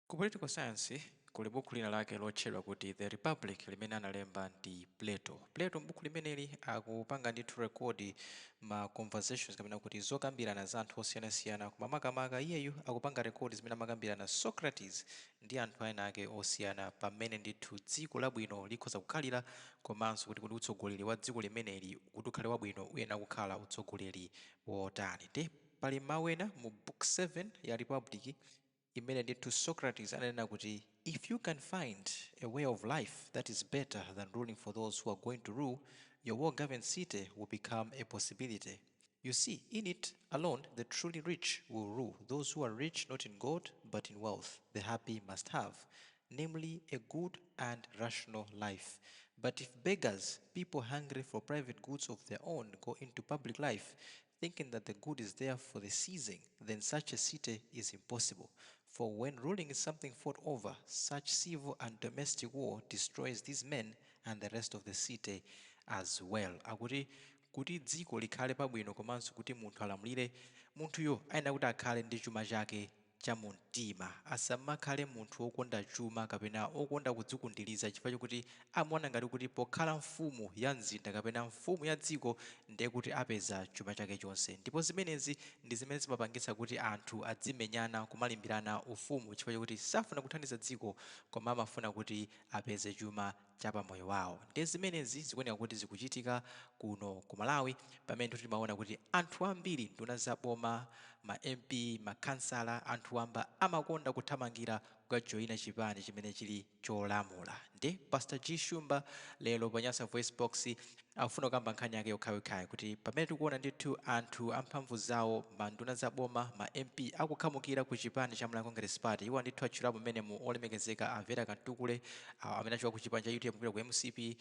Ku political science kuli buku lina lake lotchedwa kuti The Republic limene analemba ndi Plato. Plato m'buku limeneli akupanga ndithu record ma conversations kapena kuti zokambirana za anthu osiyanasiyana, koma makamaka iyeyu akupanga record zimene amakambirana Socrates ndi anthu ena ake osiyana pamene ndithu dziko labwino likhoza kukhalira, komanso kuti utsogoleri wa dziko limeneli kuti ukhale wabwino uyenera kukhala utsogoleri wotani. Nde pali mawu ena mu book 7 ya Republic imene ndithu Socrates ananena kuti, "If you can find a way of life that is better than ruling for those who are going to rule, your well-governed city will become a possibility. You see, in it alone the truly rich will rule, those who are rich not in God but in wealth. The happy must have, namely, a good and rational life. But if beggars, people hungry for private goods of their own, go into public life, thinking that the good is there for the seizing, then such a city is impossible. For when ruling is something fought over, such civil and domestic war destroys these men and the rest of the city as well." Akuti kuti dziko likhale pabwino komanso kuti munthu alamulire, munthuyo ayenera kuti akhale ndi chuma chake cha mumtima. Asamakhale munthu wokonda chuma kapena wokonda kudzikundiriza chifukwa chokuti amaona ngati kuti pokhala mfumu ya mzinda kapena mfumu ya dziko ndiye kuti apeza chuma chake chonse. Ndipo zimenezi ndi zimene zimapangitsa kuti anthu adzimenyana, kumalimbirana ufumu, chifukwa chokuti safuna kuthandiza dziko koma amafuna kuti apeze chuma cha pamoyo wawo. Ndiye zimenezi zikuoneka kuti zikuchitika kuno ku Malawi, pamene timaona kuti anthu ambiri, nduna za boma, ma MP, makhansala, anthu wamba amakonda kuthamangira kukajoyina chipani chimene chili cholamula. Nde Pastor G Shumba lero pa Nyasa Voice Box akufuna kukamba nkhani yake yokhayokhayi, kuti pamene tikuona ndithu anthu amphamvu zawo, manduna za boma, ma MP akukhamukira ku chipani cha Malawi Congress Party, iwo ndithu atchulapo mmenemu olemekezeka a Vera Kamtukule amene achoka ku chipani cha UTM kupita ku MCP.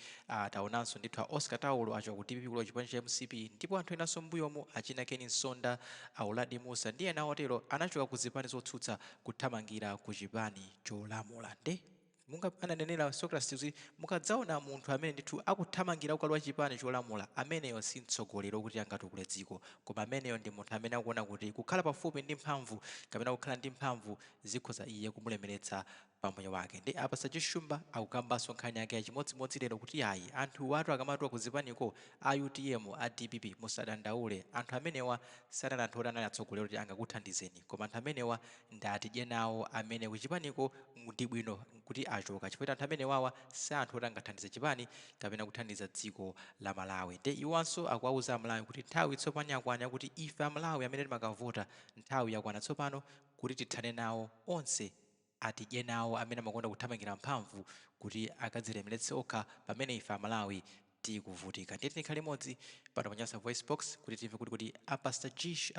Taonanso ndithu a Oscar Taulo achoka ku DPP kulowa chipani cha MCP, ndipo anthu enanso m'mbuyomu, achina Ken Msonda, a Uladi Musa ndi ena otero, anachoka ku zipani zotsutsa kuthamangira ku chipani cholamula. Nde monga ananenera Socrates kuti mukadzaona munthu amene ndithu akuthamangira kukalowa chipani cholamula, ameneyo si mtsogoleri wokuti angatukule dziko, koma ameneyo ndi munthu amene akuona kuti kukhala pafupi ndi mphamvu kapena kukhala ndi mphamvu zikhoza iye kumulemeretsa pamoyo wake. Ndi a Pastor G Shumba akukambanso nkhani yake yachimodzimodzi lero kuti ayi, anthu watu akamatuka kuzipaniko, a UTM, a DPP, musadandaule. Anthu amenewa sanali anthu oti anali atsogoleri kuti angakuthandizeni, koma anthu amenewa ndi atidye nawo amene kuchipaniko ndi bwino kuti achoka, chifukwa anthu amenewawa si anthu oti angathandize chipani kapena kuthandiza dziko la Malawi. Nde iwanso akuwauza Amalawi kuti nthawi tsopano yakwana kuti ife Amalawi amene timakavota, nthawi yakwana tsopano kuti tithane nawo onse atidye nawo amene amakonda kuthamangira mphamvu kuti akadzilemeretse okha pamene ife Amalawi tikuvutika. Ndiye tikhale limodzi pano pa Nyasa Voice Box kuti timve kuti a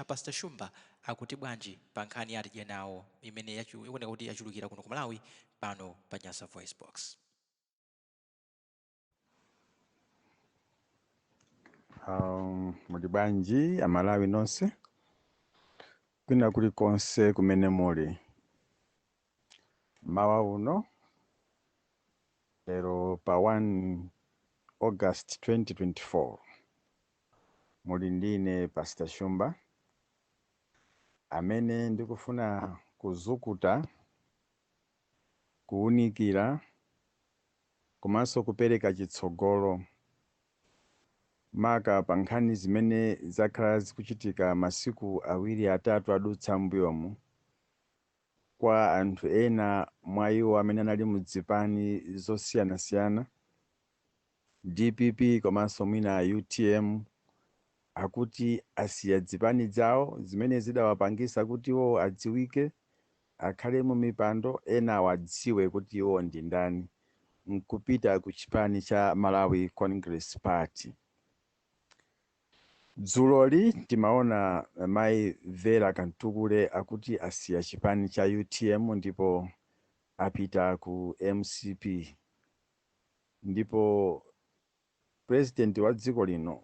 Pastor Shumba akuti bwanji pa nkhani ya atidye nawo imene ikuoneka kuti yachulukira kuno ku Malawi, pano pa Nyasa Voice Box. Muli bwanji Amalawi nonse kwina kulikonse kumene muli mawa uno, lero pa 1 August 2024? Muli ndine Pastor Shumba amene ndikufuna kuzukuta, kuwunikira komanso kupereka chitsogolo maka pa nkhani zimene zakhala zikuchitika masiku 2, 3 adutsa m'mbuyomu, kwa anthu ena mwa iwo amene anali mudzipani zosiyanasiyana, DPP komanso mwina UTM, akuti asiya dzipani zawo zimene zidawapangisa kuti iwo adziwike, akhale mu mipando, ena awadziwe kuti iwo ndi ndani, nkupita ku chipani cha Malawi Congress Party. Dzuloli timaona mayi Vera Kamtukule akuti asiya chipani cha UTM ndipo apita ku MCP, ndipo president wa dziko lino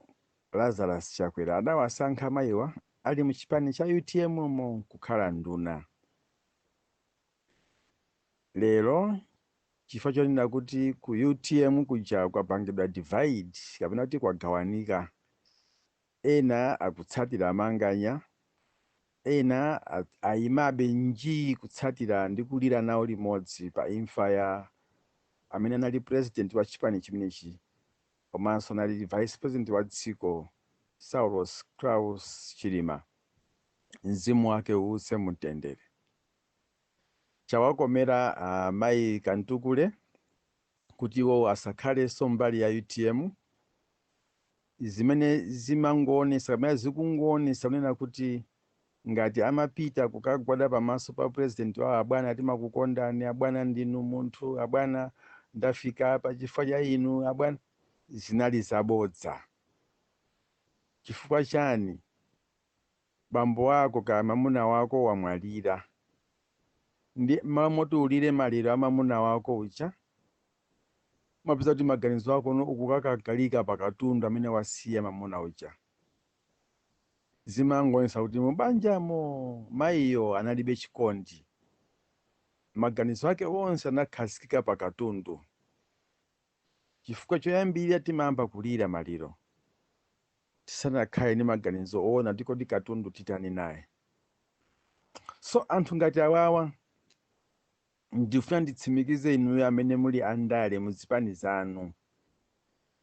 Lazarus Chakwera adawasankha mayiwa ali mu chipani cha UTM mo kukhala nduna. Lero chifukwa chonena kuti ku UTM kuja kwapangidwa divide kapena kuti kwagawanika, ena akutsatira Manganya. Ena ayimabe njii kutsatira ndi kulira nawo limodzi pa imfa ya amene anali president wa chipani chimenechi komanso anali vice president wa dziko, Saulos Klaus Chilima, mzimu wake uwuse mumtendere. Chawakomera mayi Kantukule kuti iwo asakhalenso mbali ya UTM, zimene zimangoonesa kapena zikungoonesa kunena kuti ngati amapita kukagwada pamaso pa president wawo, "Abwana, timakukondani, abwana, ndinu munthu, abwana, ndafika apa chifukwa cha inu, abwana," zinali zabodza. Chifukwa chani? Bambo wako kaya mamuna wako wamwalira, ndi malo moti ulire maliro a mamuna wako uja, umapeza kuti maganizo ako no ukukakakalika pakatundu amene wasiya mamuna uja. Zimangoonesa kuti mubanjamo mayiyo analibe chikondi, maganizo ake onse anakhazikika pakatundu. Chifukwa choyambirira timayamba kulira maliro tisanakhale ndi maganizo oona tikoti katundu titani naye. So anthu ngati awawa, ndifuna nditsimikize inuyo amene muli andale muzipani zanu,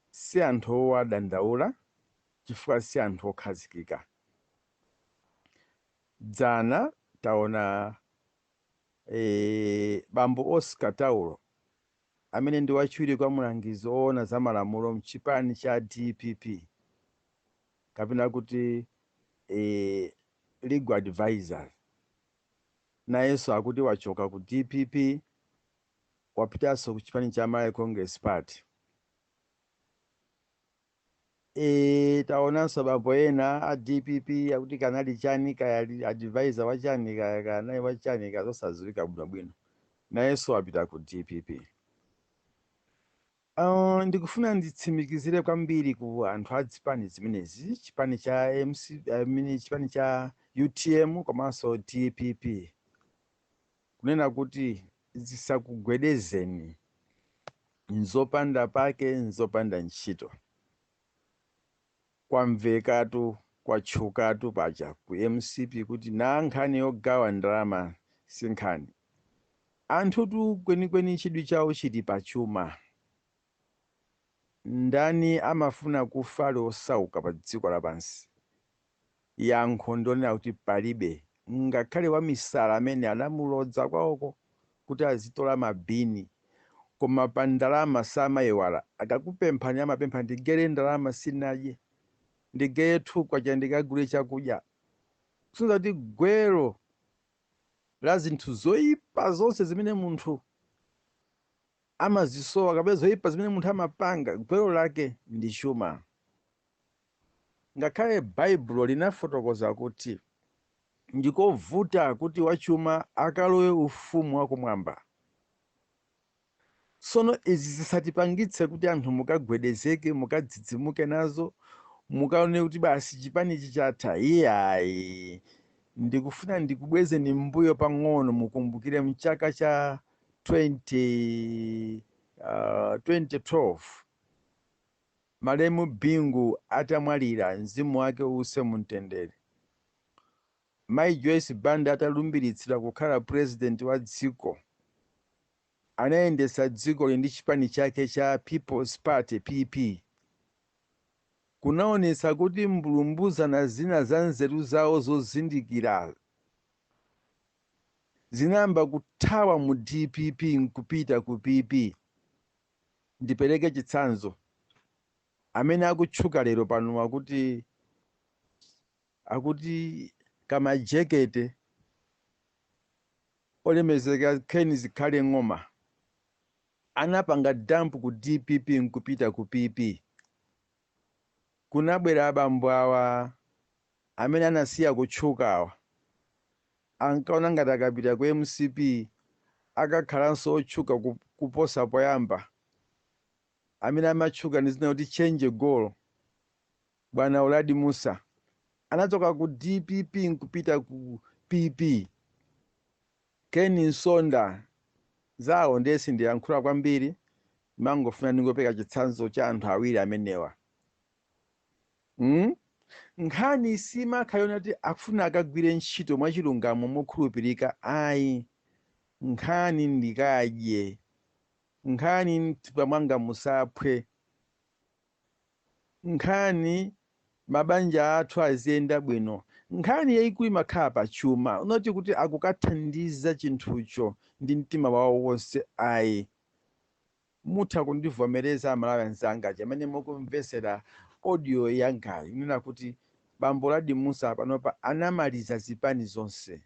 si anthu owadandaula chifukwa si anthu okhazikika. Dzana taona bambo Oscar Taulo amene ndi wachiwiri kwa mulangizi oona za malamulo mchipani cha DPP, kapena kuti legal advisor, nayenso akuti wachoka ku DPP, wapitanso ku chipani cha Malawi Congress Party. Taonanso bambo ena a DPP akuti kanali chani, kaya advisor wachani, kaya kanali wachani, kaya zosadziwika bwinobwino, nayenso wapita ku DPP. Ndikufuna nditsimikizire kwambiri ku anthu a zipani zimenezi, chipani cha MC, I mean, chipani cha UTM komanso DPP, kunena kuti zisakugwedezeni, nzopanda pake, nzopanda ntchito. Kwamvekatu, kwatchukatu paja ku MCP kuti na nkhani yogawa ndalama si nkhani. Anthutu kwenikweni chidwi chawo chili pachuma. Ndani amafuna kufa ali osauka pa dziko lapansi? Yankho ndionena kuti palibe, ngakhale wamisala amene anamulodza kwawoko kuti azitola mabini, koma pa ndalama samayiwala. Akakupemphani amapempha, "Ndigere ndalama, sinadye, ndigere 2 kwacha ndikagule chakudya." Kusonyeza kuti gwero la zinthu zoyipa zonse zimene munthu amazisowa kapena zoyipa zimene munthu amapanga, gwero lake ndi chuma. Ngakhale Baibulo linafotokoza kuti ndikovuta kuti wachuma akalowe ufumu wakumwamba. Tsono izi zisatipangitse kuti anthu mukagwedezeke, mukadzidzimuke nazo, mukaone kuti basi chipanichi chatha. Iyayi, ndikufuna ndikubwezeni mbuyo pang'ono. Mukumbukire mchaka cha 2012, malemu Bingu atamwalira, mzimu wake uwuse mumtendere, mayi Joyce Banda atalumbiritsidwa kukhala president wa dziko, anayendetsa dziko ndi chipani chake cha People's Party, PP. Kunaonetsa kuti mbulumbuzana zina za nzeru zawo zozindikira zinayamba kuthawa mu DPP nkupita ku PP. Ndipereke chitsanzo: amene akutchuka lero pano akuti Kamajekete, olemezeka Ken Zikhale Ng'oma, anapanga dump ku DPP nkupita ku PP. Kunabwera abambo awa amene anasiya kutchukawa, ankaona ngati akapita ku MCP akakhalanso otchuka kuposa poyamba, amene amatchuka ndi zina kuti Change Goal, bwana Uladi Musa, anachoka ku DPP nkupita ku PP. Ken Msonda, zawo ndesi ndiyankhula kwambiri, mangofuna ndingopeka chitsanzo cha anthu awiri amenewa. Nkhani simakhala yoti akufuna akagwire ntchito mwachilungamo, mokhulupirika, ayi. Nkhani ndikadye, nkhani mthumba mwanga musaphwe, nkhani mabanja athu aziyenda bwino. Nkhani yayikulu imakhala pachuma, unoti kuti akukathandiza chinthucho ndi mtima wawo wonse, ayi. Mutha kundivomereza, Amalawi anzanga amene mukumvesera audio yangayi, kunena kuti bambo Uladi Musa panopa anamaliza zipani zonse.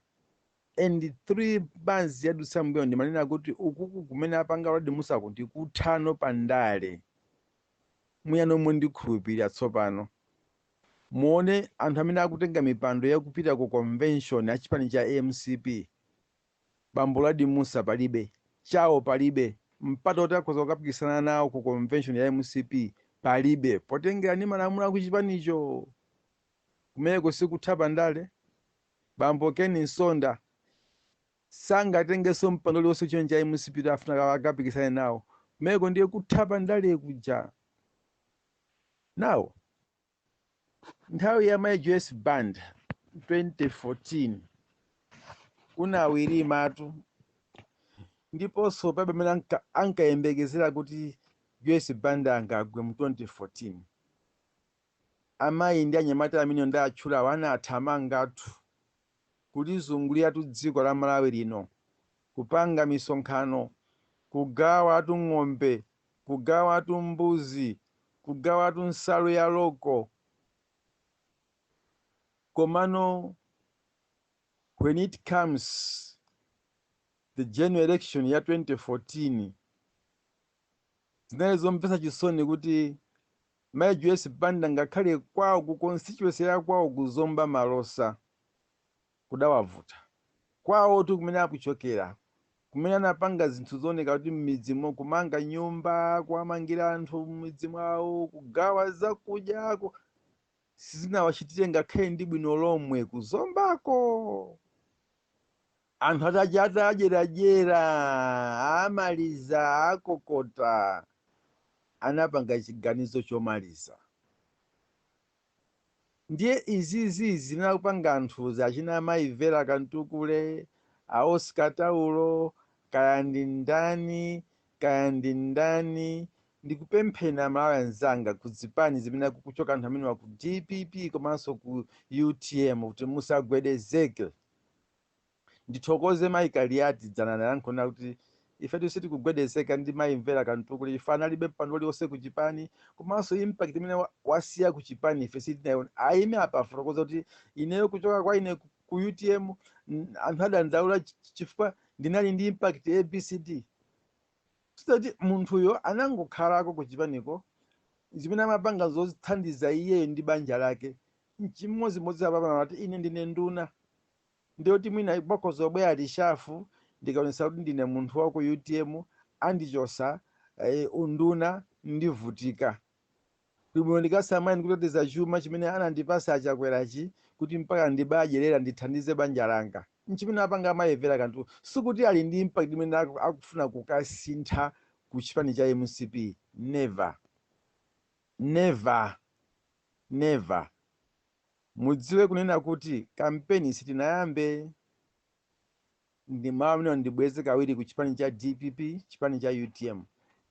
And 3 months yadutsa mbuyo ndimanena kuti ukuku kumene apanga Uladi Musaku ndikuthano pandale. Muyano mundikhulupirira. Tsopano muone anthu amene akutenga mipando yakupita ku convention ya chipani cha MCP. Bambo Uladi Musa palibe chawo, palibe mpata oti akhoza kukapikisana nawo ku convention ya MCP, palibe, potengera ndi malamulo aku chipanicho. Kumeneko sikutha pandale? Bambo Ken Nsonda sangatengenso mpando uliwonse chipani cha MCP kuti afuna akapikisane nawo. Kumeneko ndiye kutha pandale kuja. Now, nthawi ya Mai Joyce Banda 2014 kunawirimatu, ndiponso palibe amene ankayembekezera kuti Joyce Banda angagwe mu 2014. Amayi ndi anyamata amene ndatchulawo anathamangatu kulizunguliratu dziko la Malawi lino, kupanga misonkhano, kugawatu ng'ombe, kugawatu mbuzi, kugawatu nsalu ya loko. Komano when it comes the general election ya 2014, zinali zomvetsa chisoni kuti Mai Joyce Banda ngakhale kwawo ku constituency ya kwawo kuzomba Malosa kudawavuta. Kwawo tu kumene akuchokera, kumene anapanga zinthu zooneka kuti m'midzimo, kumanga nyumba, kuwamangira anthu m'midzi mwawo, kugawa zakudyako, sizinawachitire ngakhale ndi bwino lomwe kuzombako. Anthu ataja atadyeradyera, amaliza akokota, anapanga chiganizo chomaliza. Ndiye izizi zinakupanga anthu achina Amayi Vera Kantukule, a Oscar Taulo, kaya ndi ndani, kaya ndi ndani. Ndikupempheni, Amalawi anzanga, ku zipani zimene kukuchoka anthu amene wa ku DPP komanso ku UTM, kuti musagwedezeke. Ndithokoze Mayi Kaliati, dzana anayankhula kuti ifetu sitikugwedezeka ndi Mayi Mvera Kantukule, ife analibe mpando uliwonse ku chipani, komanso impact imene wasiya ku chipani ife sitinayiona. Ayime apa afotokoza kuti ineyo kuchoka kwa ine ku UTM, anthu adandaula chifukwa ndinali ndi impact ABCD. Sitati munthuyo anangokhalako ku chipaniko, zimene amapanga zothandiza iyeyo ndi banja lake. Nchimodzimodzi apapana kuti ine ndine nduna, ndiyoti mwina pakhoza kubwera reshuffle, ndikaonesa kuti ndine munthu wa ku UTM, andichosa unduna, ndivutika. Bwino ndikasamale ndikuteteza chuma chimene anandipasa Achakwerachi, kuti mpaka ndibadyerera, ndithandize banja langa. Nchimene apanga Amayi Vera Kanthu, sikuti ali ndi impact imene akufuna kukasintha ku chipani cha MCP. Never, never, never. Mudziwe kunena kuti kampeni sitinayambe. Ndi mawu amene ndibweze kawiri ku chipani cha DPP, chipani cha UTM: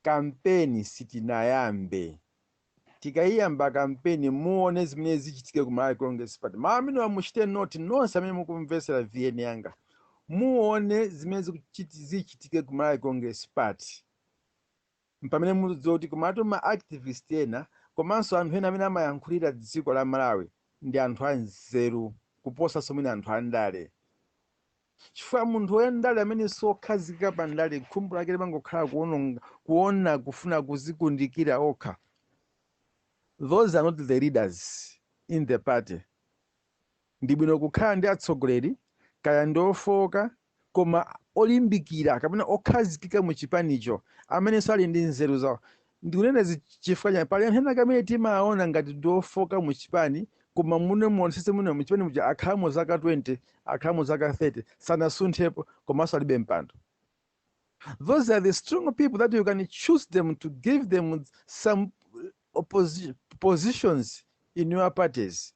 kampeni sitinayambe. Tikayiyamba kampeni, muone zimene zichitike ku Malawi Congress Party. Mawu amene muchite note nonse amene mukumvesera VN yanga, muone zimene zichitike ku Malawi Congress Party, pamene mudziwa kuti komatu ma activist ena komanso anthu ena amene amayankhulira dziko la Malawi ndi anthu anzeru kuposanso mwina anthu andale, chifukwa munthu wandale amene sokhazikika pa ndale, khumbo lake limangokhala kuononga, kuona, kufuna kuzikundikira okha. Those are not the leaders in the party. Ndi bwino kukhala ndi atsogoleri kaya ndi ofoka koma olimbikira kapena okhazikika mu chipanicho, amenenso ali ndi nzeru zawo. Ndikunena izi chifukwa chani? Pali anthu ena kamene timaona ngati ndi ofoka mu chipani, koma muno muonesese muno mu chipani muja akhalamo zaka 20, akhalamo zaka 30, sanasunthepo, komanso alibe mpando. Those are the strong people that you can choose them to give them some positions in your parties.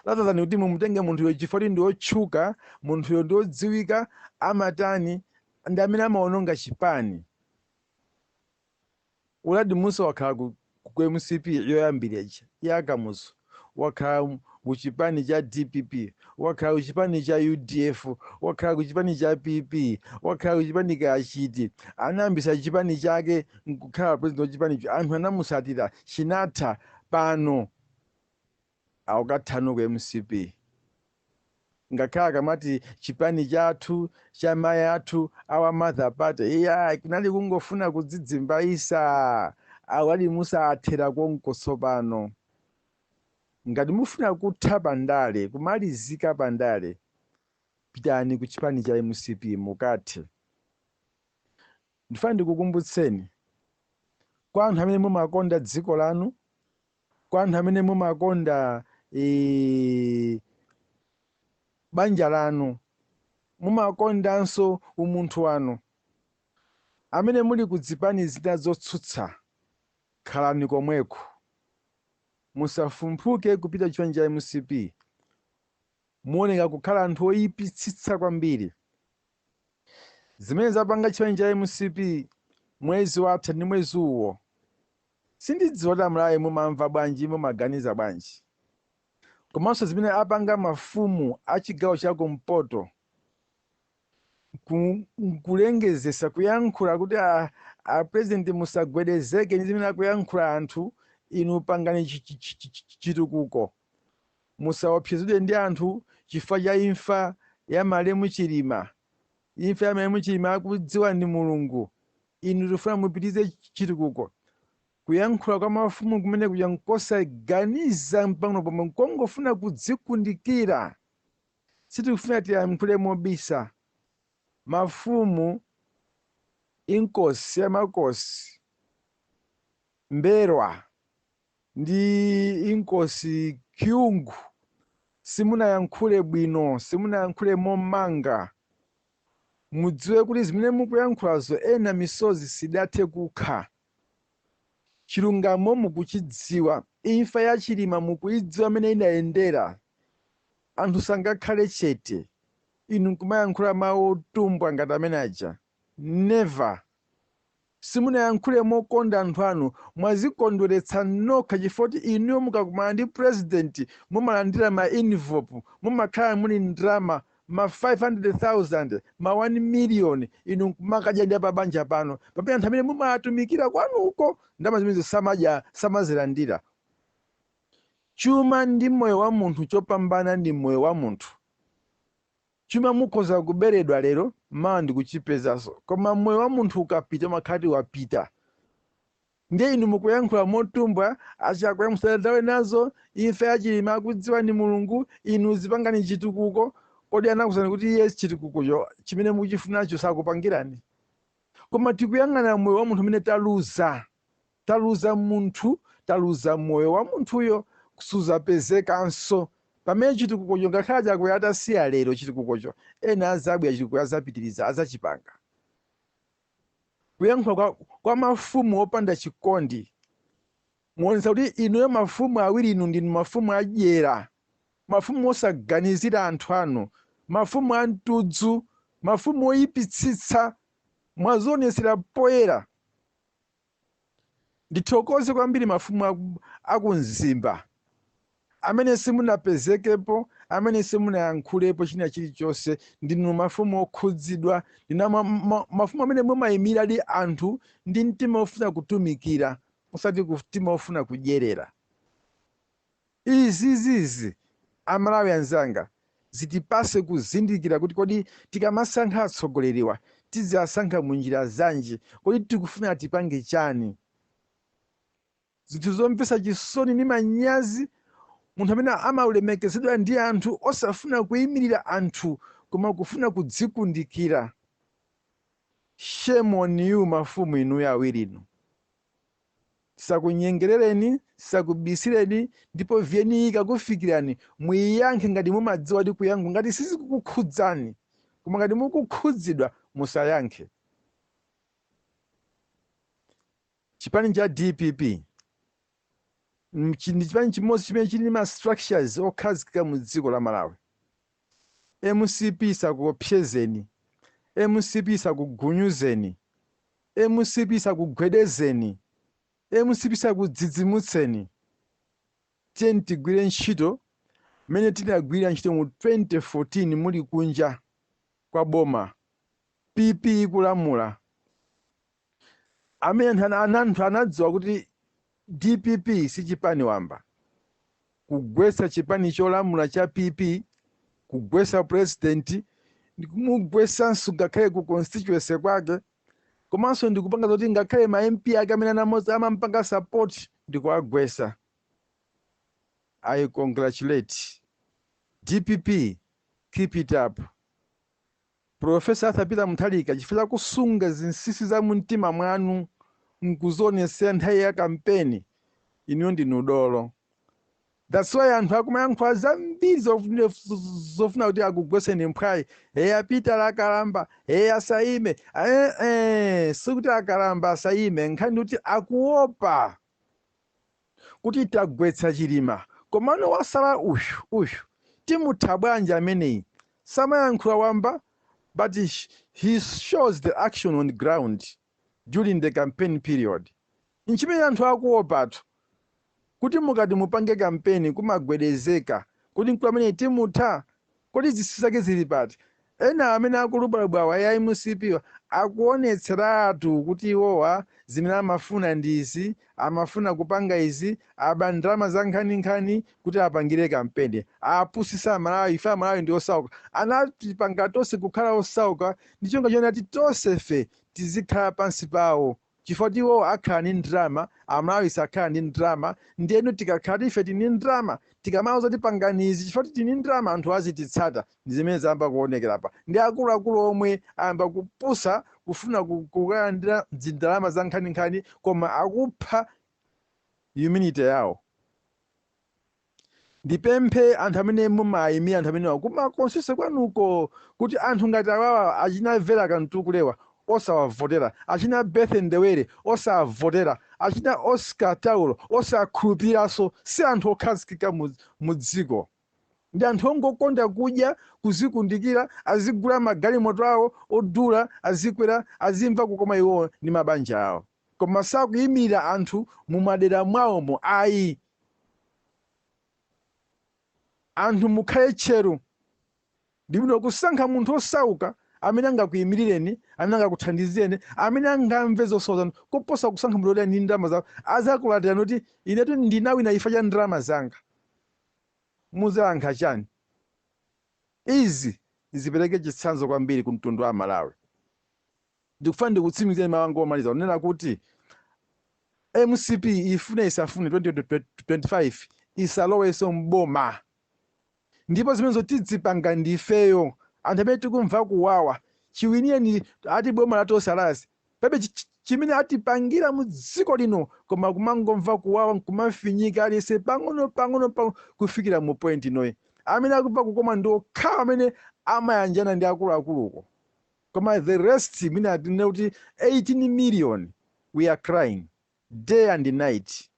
Rather than kuti mumutenge munthuyo chifukwa kuti ndi wotchuka, munthuyo ndi wodziwika, amatani, ndi amene amaononga chipani. Uladi Musa wakhala ku MCP yoyambira ija ya Kamuzu, wakhala ku chipani cha DPP, wakhala ku chipani cha UDF, wakhala ku chipani cha PP, wakhala ku chipani kachiti. Anayambisa chipani chake nkukhala president wa chipanicho, anthu anamusatira, chinatha. Pano akukathano ku MCP. Ngakhale akamati chipani chathu cha mayi athu, our mother party, iya, kunali kungofuna kudzidzimbayisa. Awali Musa athera konko. Tsopano ngati mufuna kutha pandale, kumalizika pandale, pitani ku chipani cha MCP mukathe. Ndifuna ndikukumbutseni, kwa anthu amene mumakonda dziko lanu, kwa anthu amene mumakonda banja lanu, mumakondanso umunthu wanu, amene muli ku zipani zina zotsutsa, khalani komweko, musafumphuke kupita chipani cha MCP. Muoneka kukhala anthu oyipitsitsa kwambiri. Zimene zapanga chipani cha MCP mwezi watha ndi mwezi uwo, sindidziwa kuti Amalawi mumamva bwanji, mumaganiza bwanji. Komanso zimene apanga mafumu a chigawo cha kumpoto nkulengezesa, kuyankhula kuti a president musagwedezeke ndi zimene akuyankhula anthu, inu pangani chitukuko, musaopsezedwe ndi anthu chifukwa cha imfa ya malemu Chilima. Imfa ya malemu Chilima akudziwa ndi Mulungu, inu tifuna mupitize chitukuko. Kuyankhula kwa mafumu kumene kuja nkosaganiza mpang'ono pomwe, nkongofuna kudzikundikira. Sitikufuna tiyankhule mobisa. Mafumu, Inkosi ya Makosi Mberwa ndi Inkosi Kyungu, simunayankhule bwino, simunayankhule momanga. Mudziwe kuti zimene mukuyankhulazo, ena misozi sidathe kukha. Chilungamo mukuchidziwa, imfa ya Chilima mukuidziwa amene inayendera. Anthu sangakhale chete inu nkumayankhula mawu otumbwa ngati amene aja, never. Simunayankhule mokonda anthu anu, mwazikondweretsa nokha, chifukwa kuti inuyo mukakumana ndi president mumalandira ma envelope, mumakhala muli ndrama, ma 500,000, ma 1 million, inu nkumakadya ndi pabanja pano, pamene anthu amene mumatumikira kwanuko ndalama zimene samadya, samazilandira. Chuma ndi moyo wa munthu, chopambana ndi moyo wa munthu. Chuma mukhoza kuberedwa lero, mawa ndikuchipezanso, koma moyo wa munthu ukapita, umakhati wapita. Ndiye inu mukuyankhula motumbwa, "Achakwera musadandaule nazo, imfa ya Chilima akudziwa ndi Mulungu, inu zipangani chitukuko." Kodi anakuuzani kuti iye chitukukocho chimene mukuchifunacho sakupangirani? Koma tikuyang'ana moyo wa munthu umene taluza. Taluza munthu, taluza moyo wa munthuyo, suzapezekanso. Pamene chitukukocho, ngakhale Chakwera atasiya lero chitukukocho, ena azabwera, chitukuko azapitiriza, azachipanga. Kuyankhula kwa mafumu opanda chikondi, muonetsa kuti inuyo mafumu awiri inu ndinu mafumu adyera, mafumu osaganizira anthu anu, mafumu a mtudzu, mafumu oyipitsitsa. Mwazionesera poyera. Ndithokoze kwambiri mafumu akumzimba amene simunapezekepo, amene simunayankhulepo china chilichonse. Ndinu mafumu okhudzidwa, ndinu mafumu amene mumayimiradi anthu ndi mtima ofuna kutumikira, osati mtima ofuna kudyerera. Izizizi, Amalawi anzanga, zitipase kuzindikira kuti kodi tikamasankha atsogoleriwa tiziwasankha munjira zanji? Kodi tikufuna tipange chani? Zinthu zomvetsa chisoni ndi manyazi, munthu amene amalemekezedwa ndi anthu osafuna kuyimirira anthu koma kufuna kudzikundikira. Shame on you, mafumu inuyo awiri inu. Sakunyengerereni, sakubisireni, ndipo vyeni ikakufikirani muyiyankhe ngati mumadziwa ndi kuyankha, ngati sizikukukhudzani. Koma ngati mukukhudzidwa, musayankhe. Chipani cha DPP Ndi chipani chimodzi chimene chili ndi ma structures okhazikika mu dziko la Malawi. MCP isakuopsezeni, MCP isakugunyuzeni, MCP isakugwedezeni, MCP isakudzidzimutseni. Tiyeni tigwire ntchito mmene tinagwira ntchito mu 2014 muli kunja kwa boma, PP ikulamula. Amene anthu anadziwa kuti DPP si chipani wamba, kugwetsa chipani cholamula cha PP, kugwetsa president ndikumugwetsanso ngakhale ku constituency kwake, komanso ndikupanga zoti ngakhale ma MP ake amene amampanga support ndikuwagwetsa. I congratulate DPP, keep it up. Professor Arthur Peter Mutharika, chifukwa chakusunga zinsinsi za mumtima mwanu nkuzionesera nthawi ya kampeni, inuyo ndinu dolo. That's why anthu akumayankhula zambiri zofuna kuti akugweseni mphwayi. Hey, apita akalamba, hey, asaime. Sikuti akalamba asaime, nkhani kuti akuopa kuti tagwetsa Chilima, komano wasala uyu, uyu timutha bwanji ameneyi? Samayankhula wamba, but he shows the action on ground during the campaign period. Nchimene anthu akuopatu kuti mukati mupange kampeni kumagwedezeka kuti mkulu amene timutha, kodi zinsinsi zake zili pati? Ena amene akulubwalubwawa ya MCP akuonetseratu kuti iwowa zimene amafuna ndi izi, amafuna kupanga izi, aba ndalama za nkhaninkhani kuti apangire kampeni, apusisa Amalawi. Ife Amalawi ndi osauka, anatipanga tonse kukhala osauka ndi chonga chonena kuti tonse fe tizikhala pansi pawo, chifukwa kuti iwowo akhala ndi ndalama, Amalawi sakhala ndi ndalama. Ndiyenu tikakhala ife tili ndi ndalama, tikamauza kuti pangani izi chifukwa tili ndi ndalama, anthu azititsata. Ndi zimene zayamba kuonekera pa ndi akuluakulu omwe ayamba kupusa kufuna kukalandira zindalama za nkhaninkhani, koma akupha humanity yawo. Ndipemphe anthu amene mumayimira anthu amenewa kumakonsese kwanuko kuti anthu ngati awawa, achina Vera Kamtukule-wa, osawavotera, achina Bethe Ndewere osawavotera, achina Oscar Taulo osakhulupiriranso. Si anthu okhazikika mu dziko, ndi anthu ongokonda kudya, kuzikundikira, azigula magalimoto awo odula, azikwera, azimva kukoma iwowo ndi mabanja awo, koma sakuyimirira anthu mu madera mwawomo ayi. Anthu mukhale tcheru. Ndibwino kusankha munthu osauka amene angakuyimirireni, amene angakuthandizeni, amene angamve zosowa zanu, koposa kusankha munthu oti ndi ndalama zawo azakulatirani kuti inetu ndinawina chifukwa cha ndalama zanga. Muzayankha chani? Izi zipereke chitsanzo kwambiri ku mtundu wa Malawi. Ndikufuna ndikutsimikizeni mawu anga omaliza kunena kuti MCP, ifune isafune, 2025 isalowenso mboma, ndipo zimenezo tidzipanga ndifeyo anthu amene tikumva kuwawa chiwiniyeni. Ati boma la Tonse Alliance palibe chimene atipangira mu dziko lino, koma kumangomva kuwawa, nkumafinyika aliyense pang'ono pang'ono pang'ono kufikira mu point inoyi. Amene akumva kukoma ndi okhawo amene amayanjana ndi akuluakuluko, koma the rest, mwina atinene kuti 18 million, we are crying day and night.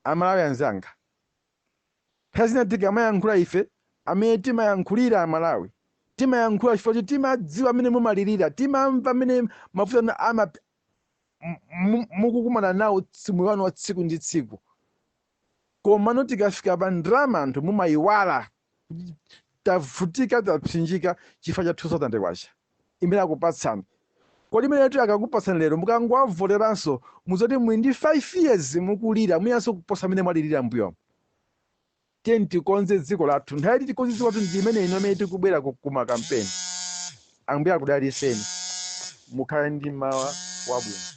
Amalawi anzanga, nthawi zina tikamayankhula, ife amene timayankhulira Amalawi, timayankhula chifukwa kuti timadziwa amene mumalirira, timamva amene mavuto anu ama mukukumana nawo moyo wanu wa tsiku ndi tsiku. Komano tikafika pa ndalama, anthu mumayiwala kuti tavutika, tapsinjika chifukwa cha 2000 kwacha imene akupatsani. Kodi imeneyo akakupatsani lero, mukangowavoteranso, muzoti muli ndi 5 years mukulira, mwinanso kuposa amene mwalirira mbuyomo. Tiyeni tikonze dziko lathu. Nthawi tikonze dziko lathu ndi imene ino imene tikubwera kuma kampeni. Ambuye akudalitseni, mukhale ndi mawa wabwino.